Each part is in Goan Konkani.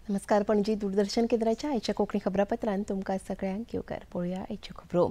नमस्कार, पणजी दूरदर्शन केंद्राच्या आयच्या कोंकणी खबरापत्रांत तुमकां सगळ्यांक येवकार. पळोवया आयच्यो खबरो.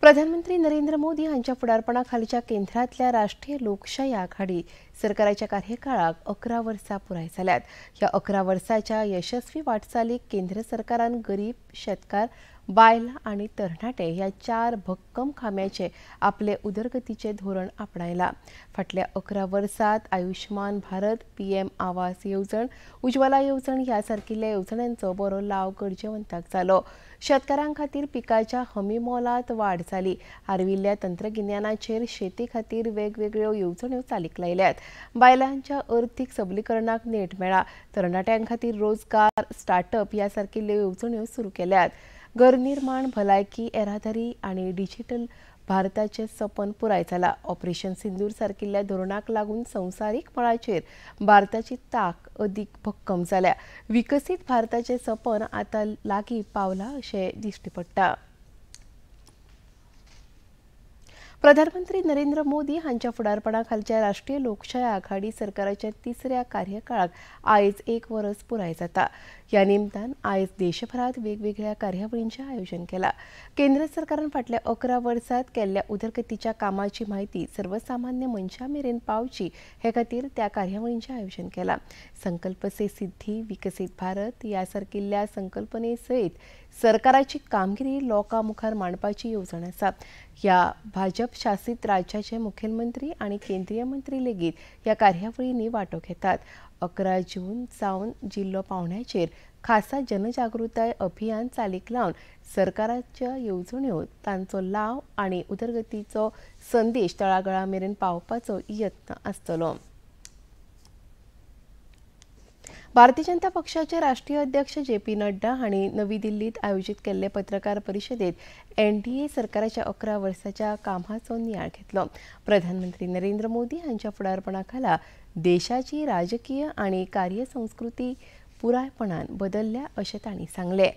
प्रधानमंत्री नरेंद्र मोदी हांच्या फुडारपणा खालच्या केंद्रांतल्या राष्ट्रीय लोकशाही आघाडी सरकाराच्या कार्यकाळाक 11 वर्सां पुराय जाल्यात. ह्या 11 वर्साच्या यशस्वी वाटचालीक केंद्र सरकारान गरीब, शेतकार, बायलां आनी तरणाटे ह्या 4 भक्कम खांब्याचे आपले उदरगतीचे धोरण आपणायला. फाटल्या 11 वर्सांत आयुष्मान भारत, पीएम आवास येवजण, उज्ज्वला येवजण ह्या सारकिल्ल्या येवजण्यांचो बरो लाव गरजेवंताक जालो. शेतकारां खातीर पिकाच्या हमी मोलांत वाड जाली. आर्विल्ल्या तंत्रगिन्यानाचेर शेती खातीर वेगवेगळ्यो येवजण्यो चालीक लायल्यात. बायलांच्या अर्थीक सबलीकरणाक नेट मेळ्ळा. तरणाट्यां खातीर रोजगार, स्टार्टअप ह्या सारकिल्ल्यो येवजण्यो सुरू केल्यात. घरनिर्माण, भलायकी, येरादारी आनी डिजिटल भारताचें सपन पुराय जाला. ऑपरेशन सिंदूर सारकिल्ल्या धोरणाक लागून संवसारीक मळाचेर भारताची तांक अदीक भक्कम जाल्या. विकसीत भारताचें सपन आतां लागीं पावलां अशें दिश्टी पडटा. प्रधानमंत्री नरेंद्र मोदी हांच्या फुडारपणा खालच्या राष्ट्रीय लोकशाही आघाडी सरकाराच्या तिसऱ्या कार्यकाळाक आयज 1 वर्स पुराय जाता. ह्या निमतान आयज देशभरात वेगवेगळ्या कार्यावळींचें आयोजन केलां. केंद्र सरकारान फाटल्या 11 वर्सांत केल्ल्या उदरगतीच्या कामाची म्हायती सर्वसामान्य मनशां मेरेन पावची हे खातीर त्या कार्यावळींचें आयोजन केलां. संकल्प से सिद्धी, विकसीत भारत ह्या सारकिल्ल्या संकल्पने सयत सरकाराची कामगिरी लोकां मुखार मांडपाची येवजण आसा. ह्या भाजप शासित राज्याचे मुखेलमंत्री आनी केंद्रीय मंत्री लेगीत ह्या कार्यावळींनी वांटो घेतात. 11 जून सावन जिल्लो पावंड्याचेर खासा जनजागृताय अभियान चालीक लावन सरकाराच्या येवजण्यो, तांचो लाव आनी उदरगतीचो संदेश तळागाळा मेरेन पावपाचो यत्न आसतलो. भारतीय जनता पक्षाचे राष्ट्रीय अध्यक्ष जे पी नड्डा हांणी नवी दिल्लीत आयोजीत केल्ले पत्रकार परिशदेत एनडीए सरकाराच्या 11 वर्साच्या कामाचो नियाळ घेतलो. प्रधानमंत्री नरेंद्र मोदी हांच्या फुडारपणा खाला देशाची राजकीय आनी कार्यसंस्कृती पुरायपणान बदलल्या अशें तांणी सांगलें.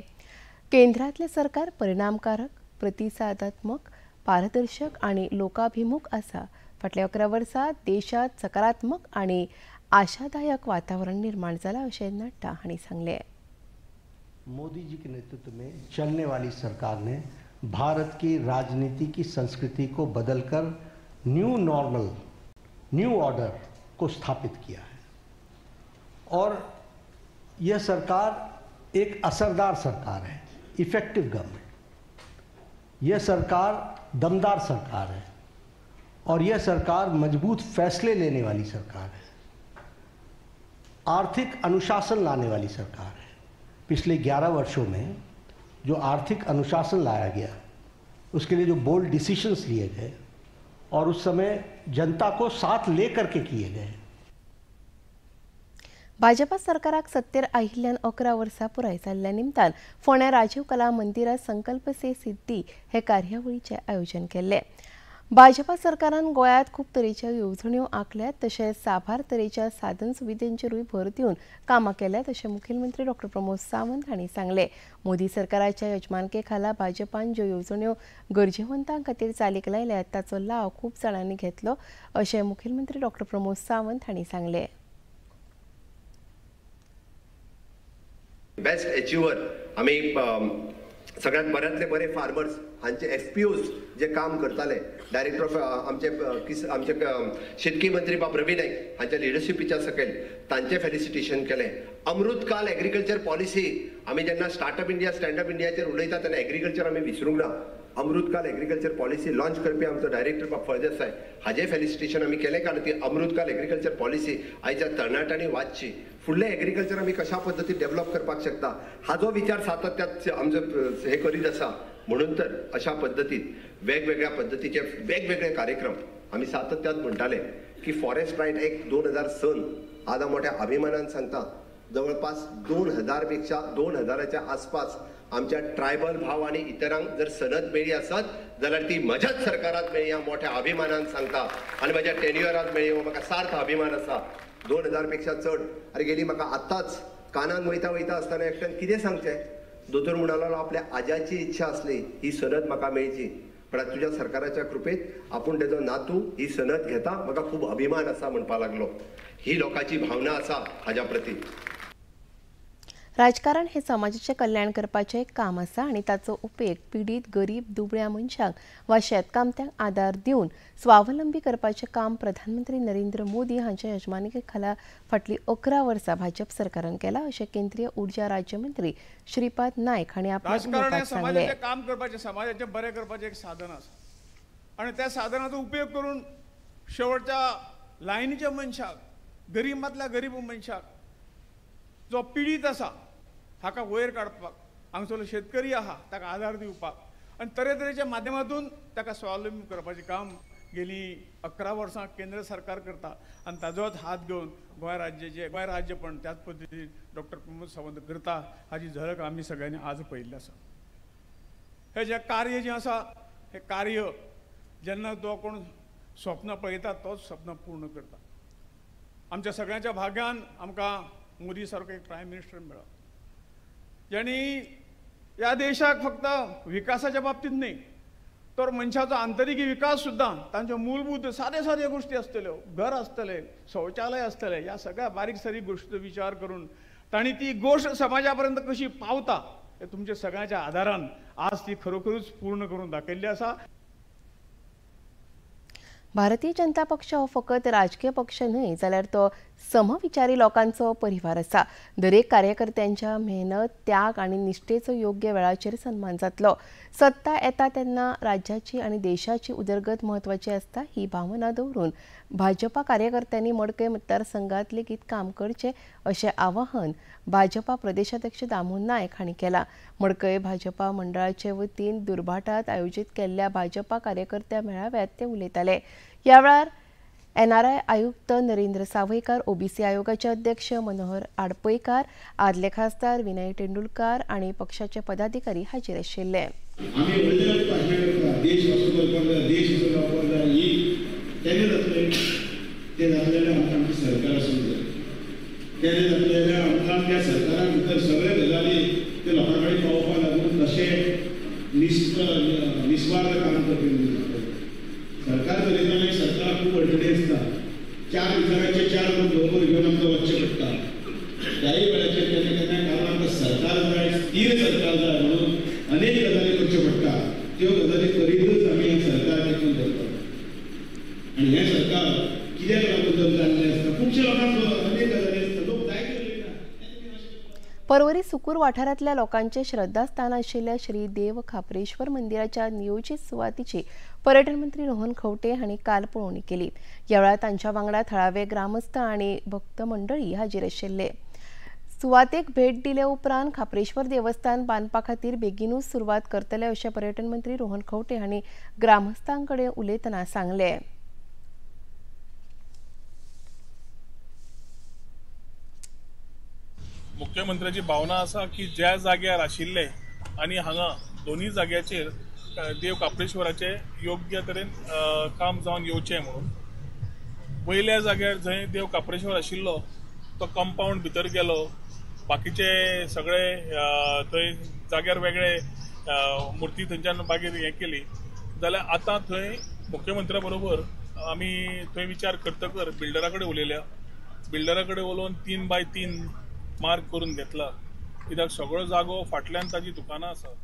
केंद्रांतलें सरकार परिणामकारक, प्रतिसादात्मक, पारदर्शक आनी लोकाभिमुख आसा. फाटल्या 11 वर्सां देशांत सकारात्मक आनी आशादायक वातावरण निर्माण जाला अशें नड्डा हांणी सांगलें. मोदी जी के नेतृत्व में चलने वाली सरकार ने भारत की राजनीति की संस्कृति को बदलकर न्यू नॉर्मल, न्यू ऑर्डर को स्थापित किया है और यह सरकार एक असरदार सरकार है, इफेक्टिव गवर्नमेंट। यह सरकार दमदार सरकार है और यह सरकार मजबूत फैसले लेने वाली सरकार है, आर्थिक अनुशासन लाने वाली सरकार है। पिछले 11 वर्षों में जो आर्थिक अनुशासन लाया गया, उसके लिए जो बोल्ड डिसीशंस लिए गए और उस समय जनता को साथ लेकर के किए गए। भाजपा सरकाराक सत्तेर आयिल्ल्यान 11 वर्सां पुराय जाल्ल्या निमतान फोंड्या राजीव कला मंदिरात संकल्प से सिद्धी हे कार्यावळीचें आयोजन केल्लें. भाजपा सरकारान गोंयांत खूब तरेच्यो येवजण्यो आंखल्यात, तशेंच साबार तरेच्या साधन सुविधेंचेरूय भर दिवन कामां केल्यात अशें मुखेलमंत्री डॉ प्रमोद सावंत हांणी सांगलें. मोदी सरकाराच्या यजमानके खाला भाजपान ज्यो येवजण्यो गरजेवंतां खातीर चालीक लायल्यात ताचो लाव खूब जाणांनी घेतलो अशें मुखेलमंत्री डॉ प्रमोद सावंत हांणी सांगलें. बेस्ट अचिव्हर आमी सगळ्यात बऱ्यांतले बरे फार्मर्स हांचे एफपीओज जे काम करताले, डायरेक्टर ऑफ आमचे आमचे शेतकी मंत्री बाब रवी नाईक हांच्या लिडरशिपीच्या सकयल तांचे फेलिसिटेशन केलें. अमृतकाल एग्रीकल्चर पॉलिसी आमी जेन्ना स्टार्टअप इंडिया, स्टँडअप इंडियाचेर उलयता तेन्ना एग्रीकल्चर आमी विसरूंक ना. अमृतकाल एग्रीकल्चर पॉलिसी लॉन्च करपी आमचो डायरेक्टर बाब फळदेसाय हाजें फेलिसिटेशन आमी केलें, कारण ती अमृतकाल एग्रीकल्चर पॉलिसी आयच्या तरणाट्यांनी वाचची. फुडलें एग्रीकल्चर आमी कशा पद्दतीन डेव्हलप करपाक शकता हाजो विचार सातत्यात आमचो हे करीत आसा. म्हणून तर अशा पद्दतीन वेगवेगळ्या पद्दतीचे वेगवेगळे कार्यक्रम आमी सातत्यात म्हणटाले की फॉरेस्ट रायट एक्ट 2000 सन आज हांव मोठ्या अभिमानान सांगता जवळपास 2000 पेक्षा 2000च्या आसपास आमच्या ट्रायबल भाव आनी इतरांक जर सनद मेळ्ळी आसत जाल्यार ती म्हज्याच सरकारांत मेळ्ळी हांव मोठ्या अभिमानान सांगता आनी म्हज्या टेन्युअरांत मेळ्ळी हो म्हाका सार्थ अभिमान आसा. 2000 पेक्षा चड. अरे गेली म्हाका आत्ताच कानान वयता वयता आसतना एकट्यान कितें सांगचें, दोतोर म्हणालो आपल्या आज्याची इच्छा आसली ही सनद म्हाका मेळची, पण तुज्या सरकाराच्या कृपेत आपूण तेजो नातू ही सनद घेता म्हाका खूब अभिमान आसा म्हणपाक लागलो. ही लोकांची भावना आसा हाज्या प्रती. राजकारण हे समाजाचें कल्याण करपाचें काम आसा आनी ताचो उपेग पिडीत गरीब दुबळ्या मनशांक वा शेतकामत्यांक आदार दिवन स्वावलंबी करपाचें काम प्रधानमंत्री नरेंद्र मोदी हांच्या यजमानके खाला फाटलीं 11 वर्सां भाजप सरकारान केलां अशें केंद्रीय ऊर्जा राज्यमंत्री श्रीपाद नायक हांणी आपल्या उलोवपांत सांगलें. काम करपाचें, समाजाचें बरें करपाचें एक साधन आसा आनी त्या साधनाचो उपयोग करून शेवटच्या लायनीच्या मनशाक, गरीबांतल्या गरीब मनशाक जो पिडीत आसा हाका वयर काडपाक, हांगसरलो शेतकरी आहा ताका आदार दिवपाक आनी तरेतरेच्या माध्यमातून ताका स्वावलंबी करपाचें काम गेली 11 वर्सां केंद्र सरकार करता आनी ताजोच हात घेवन गोंय राज्याचे, गोंय राज्य पण त्याच पद्दतीन डॉक्टर प्रमोद सावंत करता हाजी झलक आमी सगळ्यांनी आज पळयल्ली आसा. हे जें कार्य जें आसा हें कार्य जेन्ना तो कोण स्वप्न पळयता तोच स्वप्न पूर्ण करता. आमच्या सगळ्यांच्या भाग्यान आमकां मोदी सारको एक प्रायम मिनिस्टर मेळ्ळो ज्यांनी ह्या देशाक फक्त विकासाच्या बाबतींत न्ही तर मनशाचो आंतरीक विकास सुद्दां, तांच्यो मूलभूत सादे सादे गोश्टी आसतल्यो, घर आसतलें, शौचालय आसतलें, ह्या सगळ्या बारीक सारीक गोश्टीचो विचार करून तांणी ती गोश्ट समाजा पर्यंत कशी पावता हे तुमच्या सगळ्यांच्या आदारान आज ती खरोखरूच पूर्ण करून दाखयल्ली आसा. भारतीय जनता पक्ष हो फकत राजकीय पक्ष न्हय जाल्यार तो समविचारी लोकांचो परिवार आसा. दरेक कार्यकर्त्यांच्या मेहनत, त्याग आनी निष्ठेचो योग्य वेळाचेर सन्मान जातलो. सत्ता येता तेन्ना राज्याची आनी देशाची उदरगत म्हत्वाची आसता ही भावना दवरून भाजपा कार्यकर्त्यांनी मडकय मतदारसंघात लेगीत काम करचें अशें आवाहन भाजपा प्रदेशाध्यक्ष दामू नायक हांणी केलां. मडकय भाजपा मंडळाचे वतीन दुर्भाटात आयोजीत केल्ल्या भाजपा कार्यकर्त्या मेळाव्यात ते उलयताले. ह्या वेळार एनआरआय आयुक्त नरेंद्र सावयकार, ओबीसी आयोगाचे अध्यक्ष मनोहर आडपयकार, आदले खासदार विनय तेंडुलकार आनी पक्षाचे पदाधिकारी हाजीर आशिल्ले. सरकार चलयतना सरकार खूब अडचणी आसता, चार विचारांचे चार लोक बरोबर घेवन आमकां वचचें पडटा. त्याय वेळाचेर केन्ना केन्ना कारण आमकां सरकार जाय, स्थीर सरकार जाय म्हणून अनेक गजाली करच्यो पडटा. त्यो गजाली करीतच आमी हें सरकार टिकून दवरतात आनी हें सरकार कित्याक लागून जाल्लें आसता, खुबशे लोकांक अनेक गजाली आसता, लोक जायते उलयता. पर्वरी सुकूर वाठारांतल्या लोकांचे श्रद्धास्थान आशिल्ल्या श्री देव खाप्रेश्वर मंदिराच्या नियोजित सुवातीची पर्यटन मंत्री रोहन खंवटे हांणी काल पळोवणी केली. ह्या वेळार तांच्या वांगडा थळावे ग्रामस्थ आनी भक्त मंडळी हाजीर आशिल्ले. सुवातेक भेट दिले उपरांत खाप्रेश्वर देवस्थान बांदपा खातीर बेगीनूच सुरवात करतले अशें पर्यटन मंत्री रोहन खंवटे हांणी ग्रामस्थां कडेन उलयतना सांगलें. मुख्यमंत्र्याची भावना आसा की ज्या जाग्यार आशिल्ले आनी हांगा दोनूय जाग्याचेर देव काप्रेश्वराचे योग्य तरेन काम जावन येवचें म्हणून. वयल्या जाग्यार जंय देव काप्रेश्वर आशिल्लो तो कंपावंड भितर गेलो, बाकीचे सगळे थंय जाग्यार वेगळे मुर्ती थंयच्यान मागीर हें केली. जाल्यार आतां थंय मुख्यमंत्र्या बरोबर आमी थंय विचार करतकर बिल्डरा कडेन उलयल्या, बिल्डरा कडेन उलोवन 3 बाय 3 मार्क करून घेतला, कित्याक सगळो जागो फाटल्यान ताजी दुकानां आसा.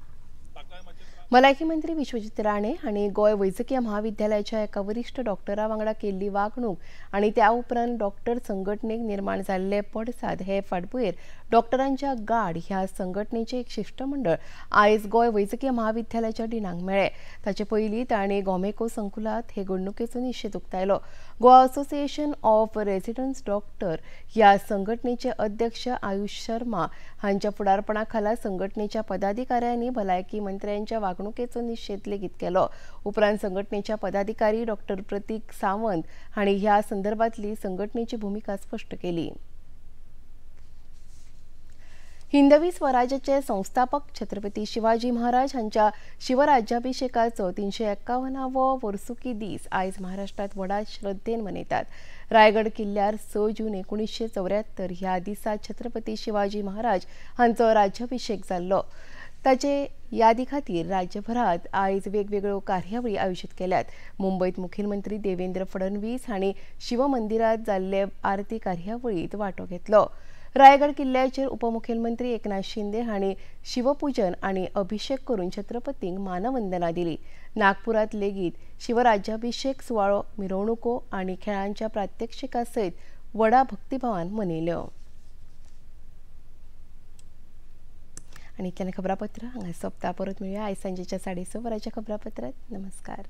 भलायकी मंत्री विश्वजीत राणे हांणी गोंय वैजकीय महाविद्यालयाच्या एका वरिश्ठ डॉक्टरा वांगडा केल्ली वागणूक आनी त्या उपरांत डॉक्टर संघटनेक निर्माण जाल्ले पडसाद हे फाटभुंयेर डॉक्टरांच्या गार्ड ह्या संघटनेचें एक शिश्टमंडळ आयज गोंय वैजकीय महाविद्यालयाच्या डिनांक मेळ्ळें. ताचे पयलीं तांणी गोमेको संकुलांत हे घडणुकेचो निशेध उक्तायलो. Goa association of residents doctor ह्या संघटनेचे अध्यक्ष आयुष शर्मा हांच्या फुडारपणा खाला संघटनेच्या पदाधिकाऱ्यांनी भलायकी मंत्र्यांच्या वागणुकेचो निशेध लेगीत केलो. उपरांत संघटनेच्या पदाधिकारी डॉक्टर प्रतीक सावंत हांणी ह्या संदर्भातली संघटनेची भूमिका स्पष्ट केली. हिंदवी स्वराज्याचे संस्थापक छत्रपती शिवाजी महाराज हांच्या शिवराज्याभिषेकाचो 351वो वर्सुकी दीस आयज महाराष्ट्रात व्हडा श्रद्धेन मनयतात. रायगड किल्ल्यार 6 जून 1974 ह्या दिसा छत्रपती शिवाजी महाराज हांचो राज्याभिषेक जाल्लो. ताचे यादी खातीर राज्यभरात आयज वेगवेगळ्यो कार्यावळी आयोजीत केल्यात. मुंबयत मुखेलमंत्री देवेंद्र फडणवीस हांणी शिवमंदिरात जाल्ले आरती कार्यावळीत वांटो घेतलो. रायगड किल्ल्याचेर उपमुखेलमंत्री एकनाथ शिंदे हांणी शिवपूजन आनी अभिषेक करून छत्रपतींक मानवंदना दिली. नागपुरात लेगीत शिवराज्याभिषेक सुवाळो मिरवणुको आनी खेळांच्या प्रात्यक्षिका सयत व्हडा भक्तिभावान मनयल्यो. आनी इतल्यान खबरापत्र हांगा सोंपता. परत मेळया आयज सांजेच्या 6:30 वरांच्या खबरापत्रांत. नमस्कार.